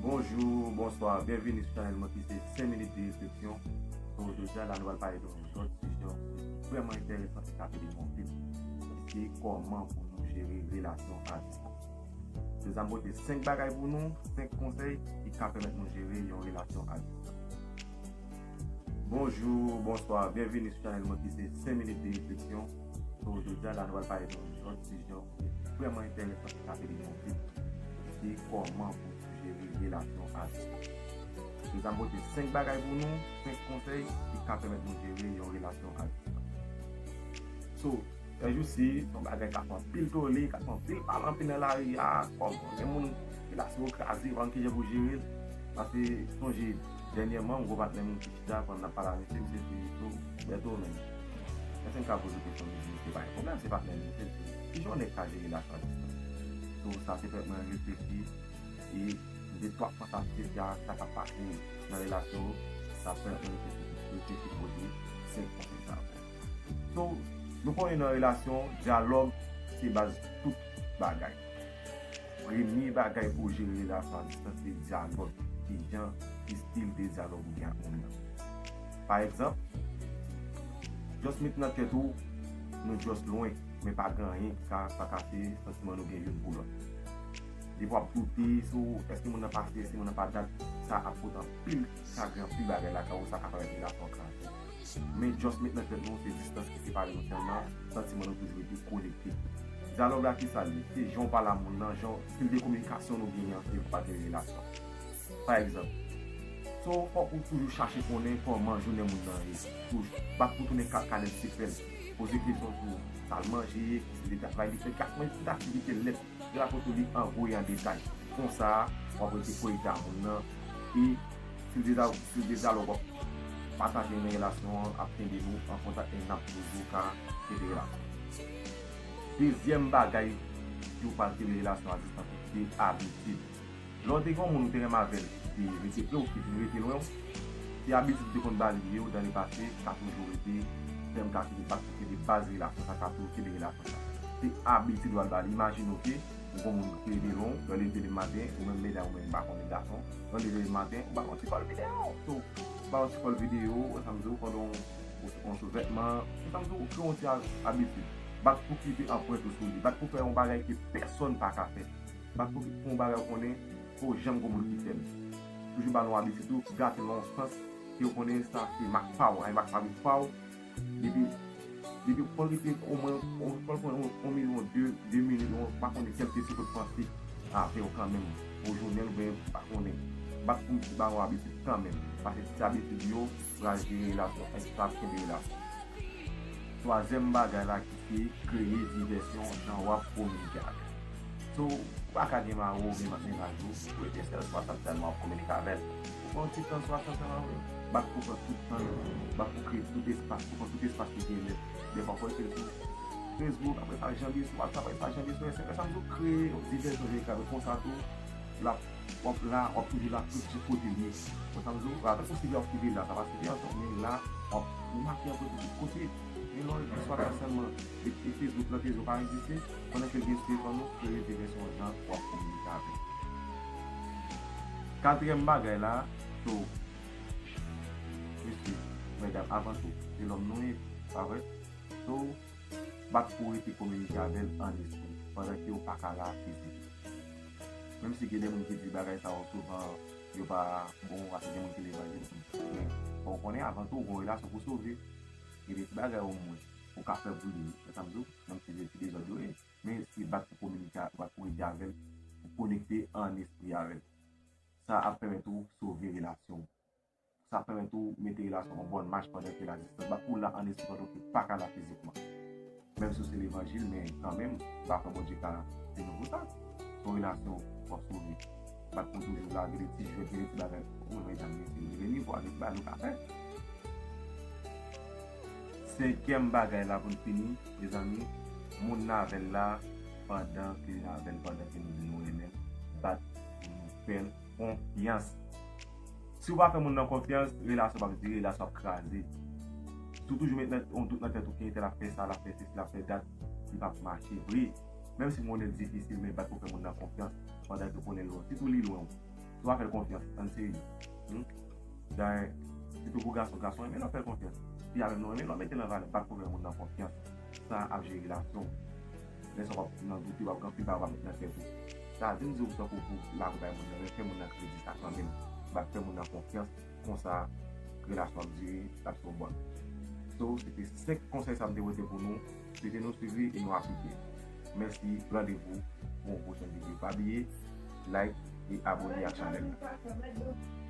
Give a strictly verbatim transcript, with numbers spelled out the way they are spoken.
Bonjou, bonswa, byenvini sou chanèl mwen ki se senk minit de refleksyon. So, jodi a la, nou pral pale de yon lòt sijè ki vrèman enteresan e k ap ede nou anpil. Se kòman pou nou jere relasyon a distans. Jodi a, m pote senk bagay pou nou, senk konsèy ki ka pèmèt nou jere yon relasyon a distans. Bonjou, bonswa, byenvini sou chanèl mwen ki se senk minit de refleksyon. So, jodi a la, nou pral pale de yon lòt sijè ki vrèman enteresan ki ka ede nou anpil. Se kòman pou nou jere relasyon a distans. Jodi a, m pote senk bagay pou nou, senk konsèy ki ka pèmèt nou jere yon relasyon a distans. So, sèjousi, se yon bagay k ap fè anpil tole, k ap fè anpil pale anpil nan lari a, kòman gen moun relasyon yo kraze, pa konn kijan pou jere l. Paske sonje, dènyèman, yon gwo patnè m ki chita pandan n ap pale a misye, misye di tou, Bèto, men, èske n ka poze kesyon, li di, misye pa gen pwoblèm, se patnè m, misye di, kijan yon nèg ka jere relasyon a distans? So, sa te fè mwen reflechi, e m te twa panse a sijè a, sa k ap pase nan relasyon yo, sa fè mwen reflechi, reflechi poze senk konsèy sa yo. So, nou konnen nan relasyon, dyalòg se baz tout bagay. Premye bagay pou w jere relasyon a distans se dyalòg. Kijan, ki estil de dyalòg ou gen ak moun nan? Pa egzanp, just met nan tèt ou, nou just lwen, men pa gen anyen ki ka, pa ka fè santiman nou gen youn pou lòt. Depi w ap doute sou èske moun nan pa serye, èske moun nan pa dat, sa ap pote anpil chagren, anpil bagay lakay ou, sa ka parèt relasyon an kraze. Men just met nan tèt nou, se distans ki separe nou sèlman, santiman nou toujou rete konekte. Dyalòg la, ki sa l ye? Se jan w pale a moun nan, jan, estil de kominikasyon nou genyen antre nou pa gen relasyon. Pa egzanp, so, fòk ou toujou chache konnen kòman jounen moun nan ye. Toujou bat pou tounen ka-, kanèt sekrè l. Poze kesyon sou sa l manje, ki estil de travay li fè, ki ak-, mwen tout aktivite l nèt. Rakonte li an gwo e an detay. Konsa, w ap rete konekte a moun nan. E si l deza, si l deza lè w ap pataje nan relasyon an, ap kenbe nou an kontak e n ap toujou ka kenbe relasyon. Dezyèm bagay ki w pral kenbe relasyon a distans, se abitid. Lè w te gen yon moun ou te renmen avè l, ki te rete pre w, ki vin rete lwen w, se abitid ou te konn ba li yo dan le pase, ka toujou rete fè m ka kenbe, pa kenbe baz relasyon sa, ka toujou kenbe relasyon sa. Se abitid w al ba li. Imajine w ke ou gon moun ki rete lwen w, lè w leve demen maten, ou menm medam, ou menm, m pa konnen gason, lè w leve demen maten, ou ba l yon ti kòl videyo. So, ou ba l yon ti kòl videyo, ou sa m di w, pandan w, w, w sou vètman, ou sa m di w, ou kreye yon ti a-, abitid. Bat pou kite anprent ou sou li, bat pou fè yon bagay ke pèsonn pa ka fè. Bat pou, pou yon bagay ou konnen, poko janm gon moun ki fè l. Toujou ba l yon abitid ou gate l nan yon sans ke ou konnen sa se mak pa w, ay mak pa w, pa w. Depi, depi w pran rete omwen, ou pran yon, yon minit, de, de minit, ou pa konnen kèlke segonn panse avè w kanmenm. Ou jounen l, oubyen pa konnen. Bat pou ba yon abitid kanmenm. Paske ti abitid yo pral jere relasyon, e sa ap kenbe relasyon. Twazyèm bagay la ki se kreye divèsyon jan w ap kominike avè l. So, ou pa ka gen mari w oubyen mennaj ou, ou rete sèl sou WhatsApp sèlman w ap kominike avè l. Ou pran yon ti tan sou WhatsApp sèlman, wi. Bat pou pran tout tan, bat pou kreye tout espas, pou pran tout espas ki gen nèt. Dèfwa fò w ekri l sou Facebook, apre sa janvye sou WhatsApp, apre sa janvye sou S M S, sa m di w kreye yon divèsyon jan w ka konsa tou, l ap W ap la, w ap toujou la tout, tout kote l ye. Konsa m di w, pa tankou sijè w ap kite la, sa pa sijè a, men la, w ap remake yon kote tout kote. Men lè w swa sa sèlman, e, e Facebook lan, Facebook pa egziste, pandan ke l gen sou telefòn ou, kreye divèsyon jan w ap kominike avè l. Katriyèm bagay la, so, mesye, medam, avan tou, se lòm nou ye, pa vre? So, bat pou w rete kominike avè l an espri, pandan ke w pa ka la fizikman. Menm si gen de moun ki di bagay sa yo souvan, yo pa bon, paske gen moun ki levanjil, men fò w konnen avan tou, w gen yon relasyon pou sove. Gen de ti bagay omwen ou ka fè pou li, se sa m di w, menm si se ti dezòd yo ye, men se bat pou kominike, bat pou rete avè l, pou konekte an espri avè l. Sa ap pèmèt ou sove relasyon w. Sa ap pèmèt ou mete relasyon an bòn mach pandan ke l a distans. Bat pou w la an espri pandan ke w pa ka la fizikman. Menm si w se levanjil, men kanmenm, pa fè Bondye ka tini w pou sa. Se yon relasyon w ap sove. Bat pou w toujou la, gen de ti jwèt, gen de ti bagay. Ou menm medam, mesye, gen de nivo a, gen de ti bagay nou ka fè. Senkyèm bagay la pou n fini, mezanmi, moun nan avè l la, pandan ke l avè l, pandan ke nou di nou renmen l, bat pou nou fè l konfyans. Si w pa fè moun nan konfyans, relasyon p ap dire, relasyon ap kraze. Si w toujou met nan, yon dout nan tèt ou ke entèl ap fè sa, l ap fè sesi, l ap fè dat, li p ap mache vre. Menm si w konnen l difisil, men bat pou fè moun nan konfyans pandan ke w konnen l lwen. Sitou li lwen w. Ou pa fè l konfyans, ann serye. Hmm? Dayè, sitou pou gason, gason renmen lè w fè l konfyans. Fi a menm li renmen lè w mete l an valè, pa t pwoblèm moun nan konfyans. Sa ap jere relasyon w. Men sa w ap nan doute, w ap gen anpil bagay w ap met nan tèt ou. Sa di m di w tankou pou lakou bay moun nan, men fè moun nan kredi sa kanmenm. Bat fè moun nan konfyans, konsa relasyon ap dire, l ap sou bòn. So, se te senk konsèy sa m te pote pou nou. Swete nou swiv li e nou aplike. Mèsi, randevou pou yon pwochen videyo. Pa bliye, like e abone ak chanèl la.